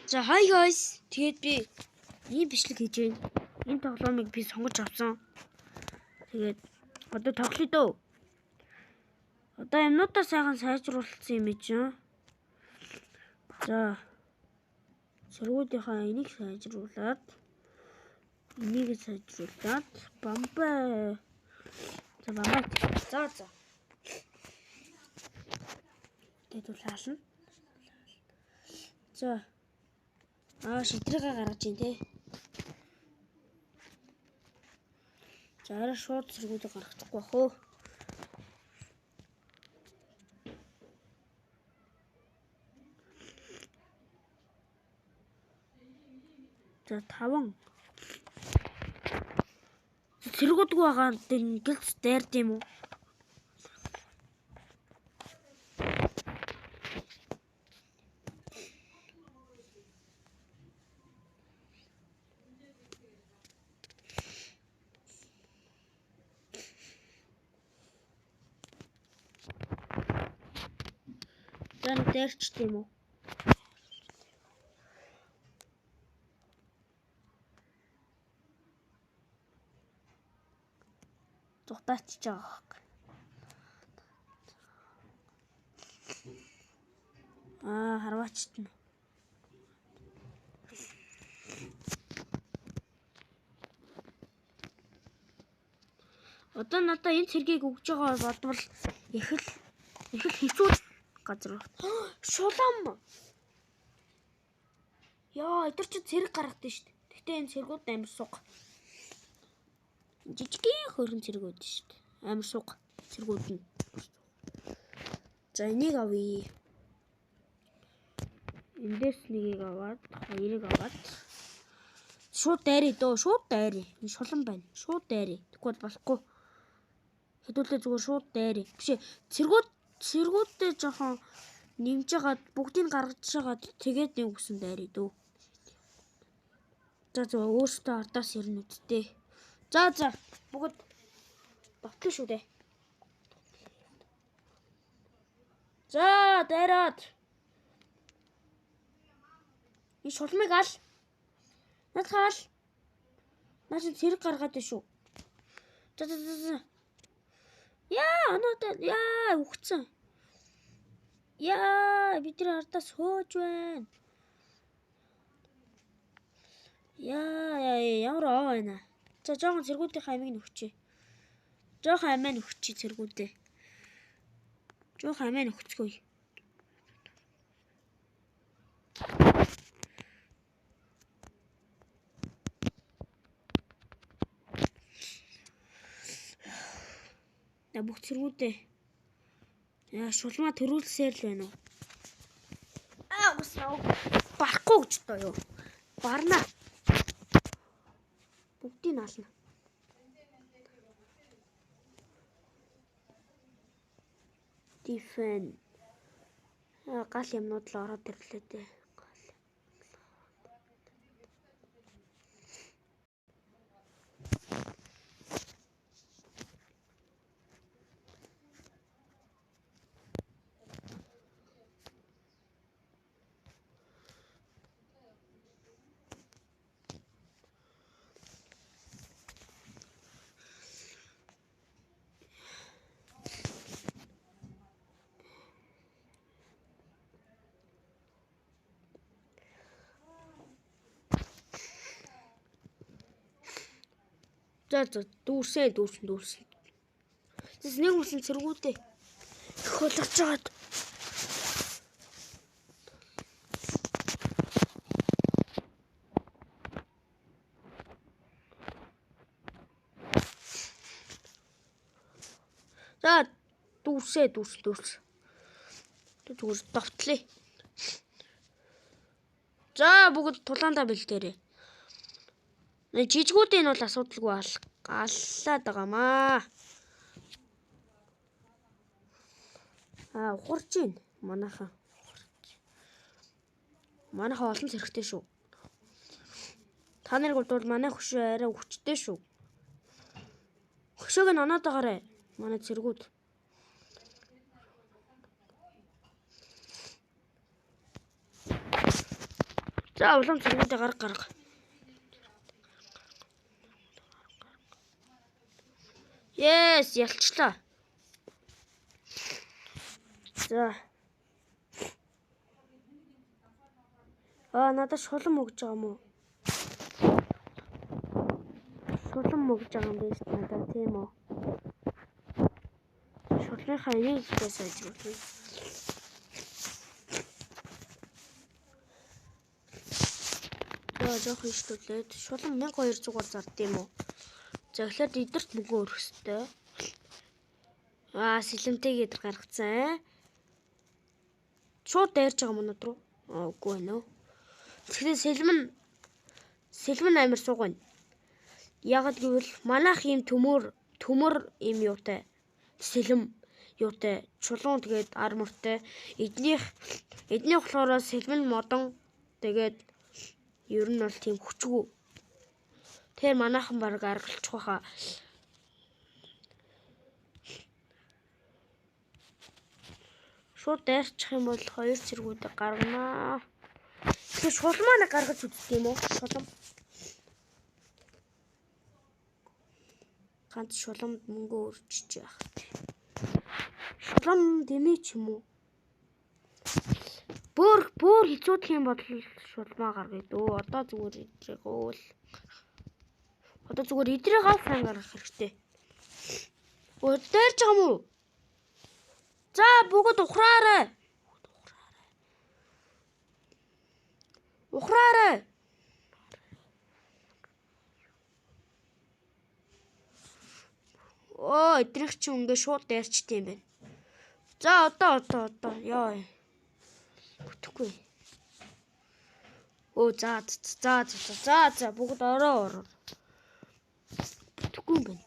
За hi guys. Тэгээд би ийм бичлэг хийж байна. Энэ тоглоомыг би сонгож авсан. Тэгээд одоо тоглоё дөө. Одоо юмнуудаа сайхан сайжруулсан юм чинь. За цэргүүдийнхаа энийг сайжруулад энийг сайжруулад бамбай. За бамбай. За за. Тэгээд үл хаална. За. Аа шидрийгээ гаргаж ийн те. За арай шууд цэргүүдийг гаргачихгүй бах өө. За 5. Цэргүүдгүй байгаа гэлц дайрд юм уу? За дайрч тийм үү? Зутаачж байгаа хэрэг. Аа харваачтна. Одоо надаа энэ цэргийг өгж байгаа бодвол их л хэцүү газар байна. Шулам. Яа, эдгээр чи цэрэг гаргадаг шүү дээ. Гэхдээ энэ цэргүүд амар суг. Жижигхэн хөрөн цэргүүд шүү дээ. Амар суг цэргүүд нь. За энийг авъя. Эндээс нэгийг аваад, хоёрыг аваад шууд дайръя дөө, шууд дайръя. Энэ шулан байна. Шууд дайръя. Тэгвэл болохгүй. Хэдүүлээ зүгээр шууд дайръя. Биш ээ, цэргүүдтэй жоохон нэмж хагаад бүгдийг гаргаж хагаад тэгээд нэг үсэн дайръя дөө. За за өөртөө ардаас ирнэ үсттэй. За за бүгд довтлоо шүү дээ. За дайраад. Энэ шулмыг ал. Наадхаа ал. Наа чи цэрэг гаргаад байна шүү. За за за за. Яа, анаа яа, үхсэн. Яа, бид нар ардаас хөөж байна. Яа, ямар оо байна. За жоохон цэргүүдийнхээ амийг нөхчээ. Жоохон амиа нөхчээ цэргүүдээ. Жоохон амиа нөхцгөөе. За бүх цэргүүдээ. Яа, шулмаа төрүүлсээр л байна уу? Аа, угсаа. Барахгүй гэж тоо юу. Барна. Бүгдийг ална. Defend. Гал юмнууд л ороод ирлээ дээ. Гал. За за дүүрсээ дүүрсэн. Тэс нэг хүсэн цэргүүдээ их болгож жагаад. За дүүрсээ дүүрсэн. Зүгээр довтлээ. За бүгд тулаандаа бэлдээрэй. Жижигүүдийн бол асуудалгүй аллаад байгаамаа. Аа ухарч гин манайхан. Манайхан олон цэрэгтэй шүү. Та нарыг бодвол манай хөшөө арай хүчтэй шүү. Хөшөөг нь оноод байгаарэ. Манай цэргүүд. За улам цэргүүдээ гарга гарга. Yes, ялчлаа. За. Аа надад шулам өгж байгаа юм уу? Шулам өгж байгаа юм биш надад тийм үү? Шулмынхаа энийг ихтэй сайж болно. За жоох ишлүүлээд шулам 1200-аар зард юм уу? За эхлээд эдэрт мөнгө өрөх ёстой. Аа сэлэмтэйг эдэр гаргацсан. Шууд дайрч байгаа юм над руу. Аа үгүй байна уу? Тэгэхээр сэлмэн амар сууг байна. Яагаад гэвэл манайх ийм төмөр ийм юутай сэлэм юутай чулуун тэгээд армортай эднийх болохоор сэлмэн модон тэгээд ер нь бол тийм хүчгүй. Тэр манайхан баг аргалчих байхаа. Шууд дайрчих юм бол хоёр цэргүүдээ гарганаа. Тэгэхээр шулмаа нэг гаргаж үздэг юм уу? Шулам. Ганц шуламд мөнгө өрчиж яах вэ? Шулам дэмий ч юм уу? Бүр хэцүүдх юм бол шулмаа гаргая дөө. Одоо зүгээр идрэг өөл. Одоо зүгээр идрэг ал сайн гаргах хэрэгтэй. Өө дайрч байгаа юм уу? За бүгд ухраарай. Ухраарай. Оо эдрэх чи ингээ шууд дайрчт юм байна. За одоо ёо. Бүтэхгүй. Өө за бүгд ороо. Бүтэхгүй юм байна.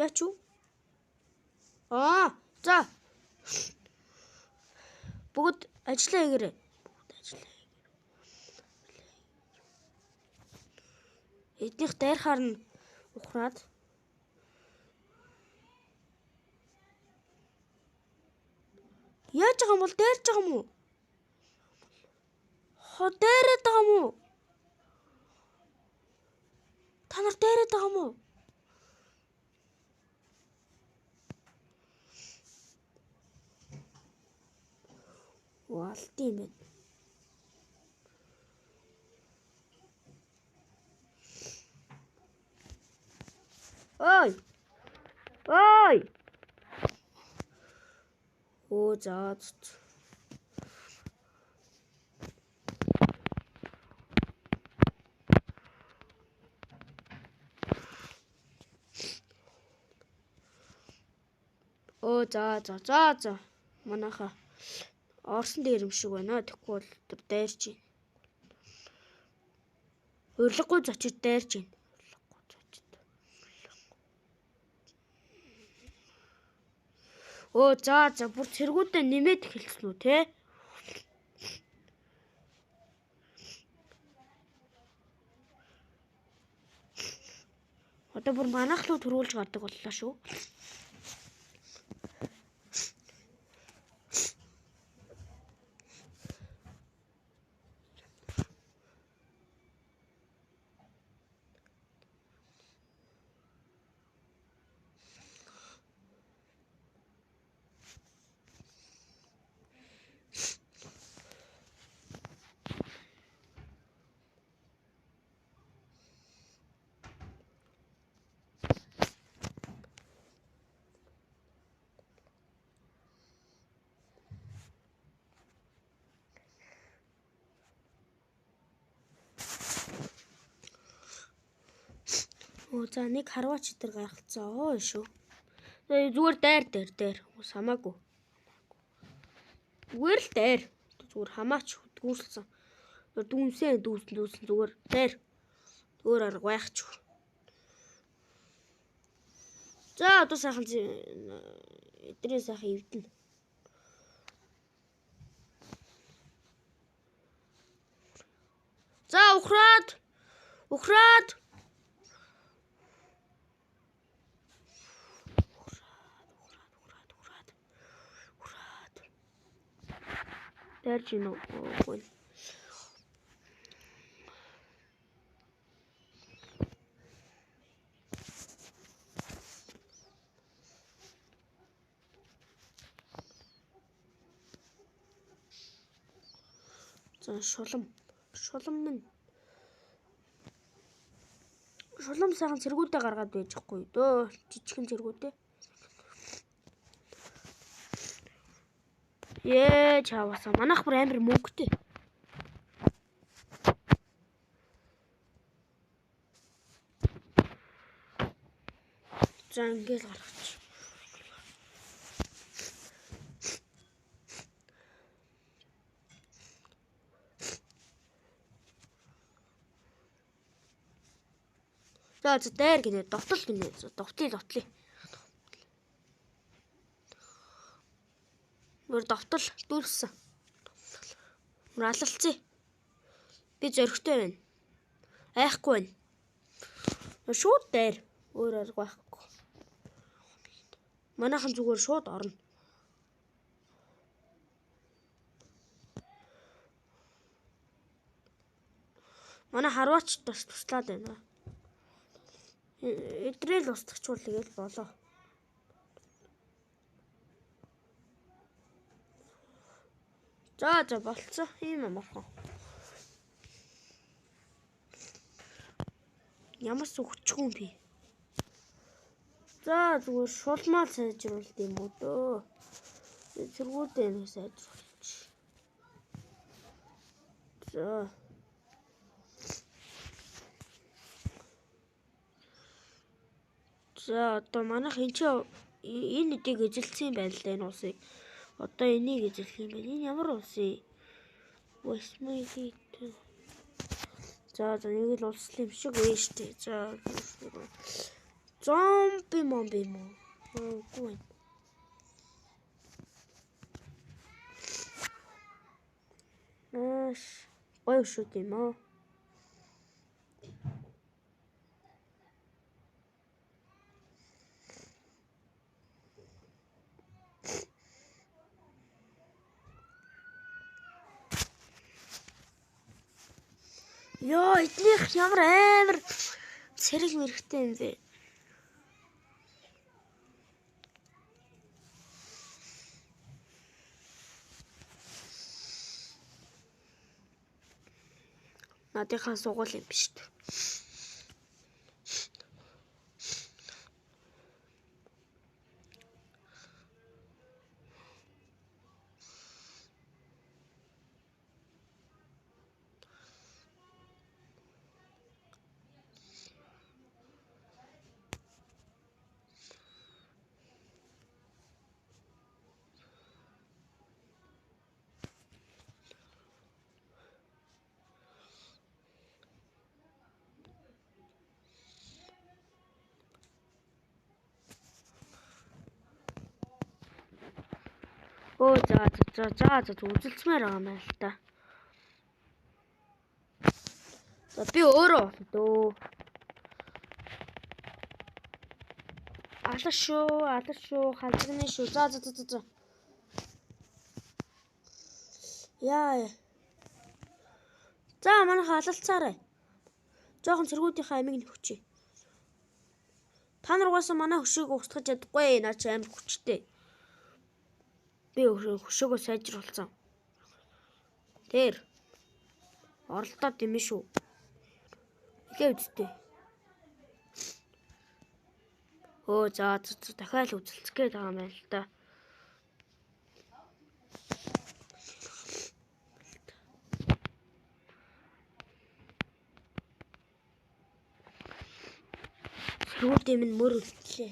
Яач юу? Аа за. Бүгд ажиллаа хийгээрэй. Бүгд ажиллаа хийгээрэй. Эднийх дайрхаар нь ухраад яаж байгаа юм бол дайрч байгаа юм уу? Хо дайраад байгаа юм уу? Та нар дайраад байгаа юм уу? Валт юм байна. Ой. Ой. Оо за. Оо за. Манайха Орсон дээр юм шиг байна. Тэгэхгүй бол тэр дайрч байна. Урилгагүй зочид дайрч байна. Урилгагүй зочид. Өө за бүр цэргүүдээ нэмээд эхэлсэн үү те? Одоо бүр манайх руу төрүүлж гардаг боллоо шүү. Оо за нэг харваач өдр гаргацсан оо шүү. Зүгээр дайр. Хамаагүй. Зүгээр л дайр. Зүгээр хамаач дүүрэлсэн. Дүүнсээ дүүсэн зүгээр дайр. Өөр арга байх ч. За одоо сайхан эдрээ сайхан эвдэнэ. За ухраад. Ухраад. Дайрж гин үү? Үгүй. За шулам. Шулам минь. Шулам сайхан цэргүүдээ гаргаад байж хгүй дөө. Жижигхэн цэргүүдээ. Ээ чаваасаа. Манайх бүр амар мөнгөтэй. За ингээл гаргач. За за дайр гинэ, довтол гинэ. Довтлыг довтлыг. Мөр довтол дүүрсэн. Мөр алалцъя. Би зөрөгтэй байна. Айхгүй байна. Шууд дайр. Өөр арга байхгүй. Манайхан зүгээр шууд орно. Манай харваач бас туслаад байна. Эдрэл устгачвал тэгэл болоо. За за болцсон. Ийм амархан. Ямар ч хүчгүй юм би. За зүгээр шулмаа сайжруулд юм уу дөө. Цэргүүдээ нэг сайжруулч. За. За одоо манайх энэ чи энэ эдийг эзэлсэн юм байна л да энэ улсыг. Одоо энийг эзэлэх юм байна. Энэ ямар улс юм? Весмейт. За за нэг л улс юм шиг вэ штэ. За зомби момби мо. Үгүй. Маш гоё шүү тийм үү? Йоо, эднийх ямар амар цэрэг мэрэгтэй юм бэ? Надынхаа сугуул юм биш үү? Өө за за за за үзэлцмээр байгаа юм байна л та. За би өөрөө болно дөө. Алаа шүү, алаа шүү, халзганы шүү. За за за за. Яа. За манайха алалцаарай. Жохон цэргүүдийнхээ амийг нөхчий. Та нар угаасаа манай хөшөөг устгаж чадахгүй. Наа чи амар хүчтэй. Би хөшөөгөө сайжруулсан. Тэр оролдоод юм шүү. Илээ үсттэй. Өө за за дахиад үзэлцэх гээд байгаа юм байна л да. Сэргүүдийн минь мөр үлдлээ.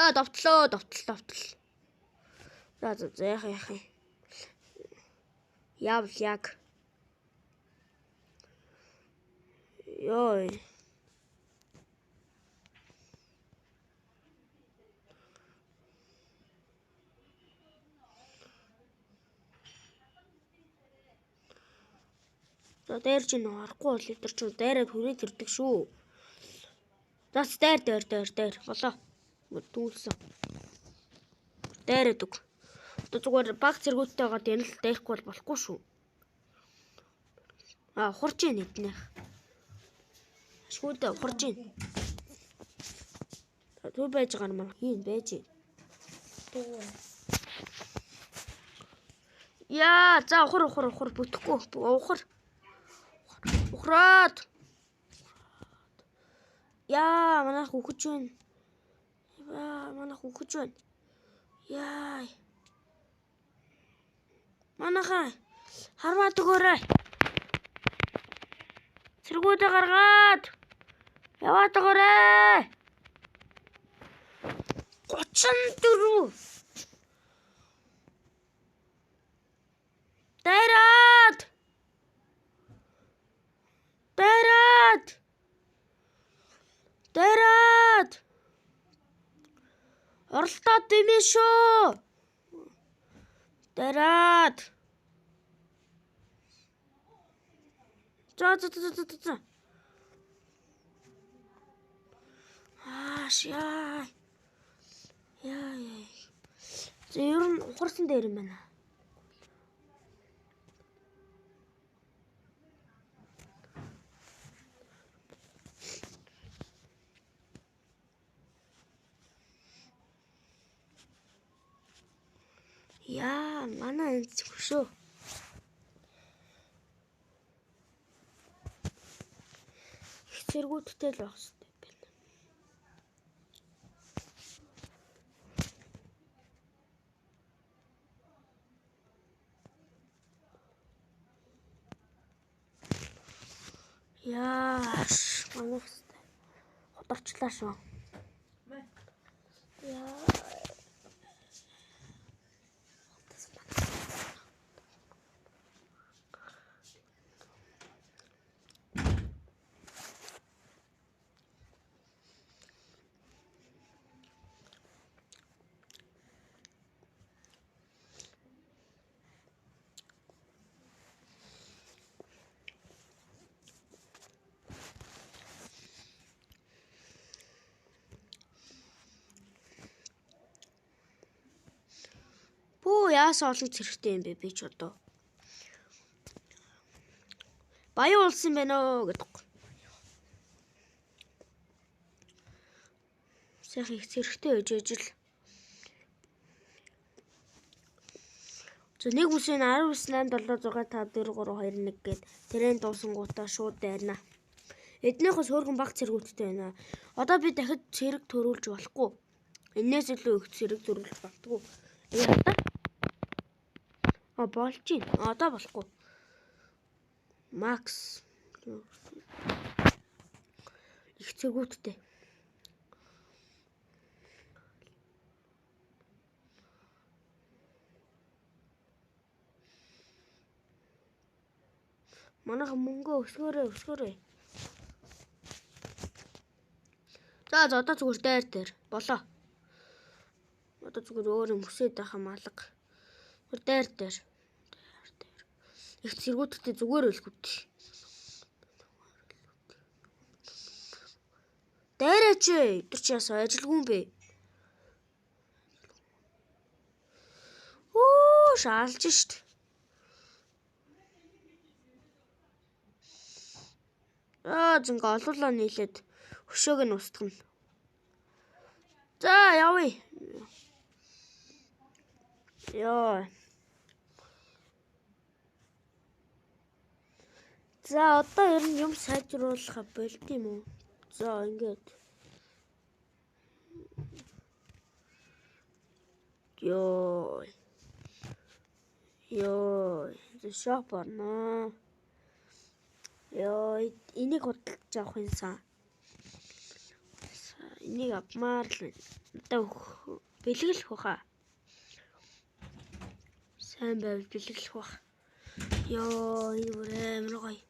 Аа довтлоо, довтол, довтол. За за за яах яах юм. Яавал яг. Йой. За дээр чинь орохгүй бол өдр чинь дайраад хүрээд ирдэг шүү. За дайр дайр дайр дайр. Болоо. Дүүлсэн. Дайраад өг. Одоо зүгээр баг цэргүүдтэй байгаад энэ л дайрахгүй бол болохгүй шүү. А ухарч ийн эднийх. Ашгүйдээ ухарч ийн. Түр байж байгаа юм хийн байж. Яа, за ухар ухар ухар бүтэхгүй. Ухар. Ухраад. Яа, манайх үхэж байна. Яа, манайх үхэж байна. Яа. Манайхаа хармаад өгөөрэй. Цэргүүдээ гаргаад яваад өгөөрэй. 34. Дайраад. Дайраад. Дайраад. Оролдоод дэмээ шүү. Дайраад. За за за за за. Ааш яа. Яа яа. За ер нь ухарсан дээр юм байна. Яа, манай энэ хөшөө. Их цэргүүдтэй л байх хэрэгтэй байна. Яа, манай хэвээр ходарчлаа шүү. Яа. Пүү яасан олон цэрэгтэй юм бэ би ч одоо. Баян улс юм байна оо гэдэг. Сайхан их цэрэгтэй байж ижил. За нэг үсийн 19 8 7 6 5 4 3 2 1 гээд тэрэн дуусангуудаа шууд дайрна. Эднийхээс хөөргөн баг цэргүүдтэй байна. Одоо би дахид цэрэг төрүүлж болохгүй. Энээс илүү их цэрэг төрүүлж болтгоо. Яа. А болж байна. Одоо болохгүй. Макс их цэргүүдтэй. Манайхан мөнгөө өсгөөрэй өсгөөрэй. За за одоо зүгээр дайр дээр болоо. Одоо зүгээр өөр юм өсөөд байх юм алга. Дайр дээр. Дайр дээр. Их цэргүүдтэй зүгээр байлгүй. Дайраач ээ. Тэр чи ясаа ажилгүй юм бэ? Оо шаалж шт. Аа зингээ олуулаа нийлээд хөшөөг нь устгана. За явъя. Йоо. За одоо ер нь юм сайжруулах болд юм уу? За ингээд. Йоо. Йоо, shop орно. Йоо, энийг худалдаж авах юмсан. Энийг авмаар л одоо бэлгэлэх баха. Сайн байвал бэлгэлэх бах. Йоо, энэ бүр амар гоё.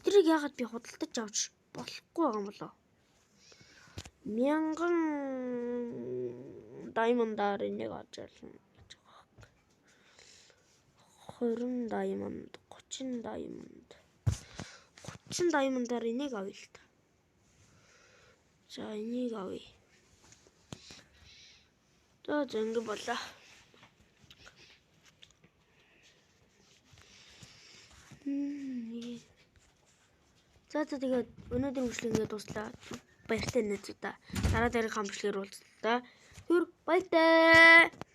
Эдрийг яагаад би худалдаж авч болохгүй байгаа юм болоо? 1000 diamond-аар энийг авч ялна гэж байгаа. 20 diamond, 30 diamond. 30 diamond-аар энийг авъя л та. За, энийг авъя. За за ингэ болоо. За за тэгээд өнөөдрийн бичлэг ингээд дууслаа. Баяртай найзуудаа. Дараа дараагийн бичлэгээр уулзлаа. Түр баяртай.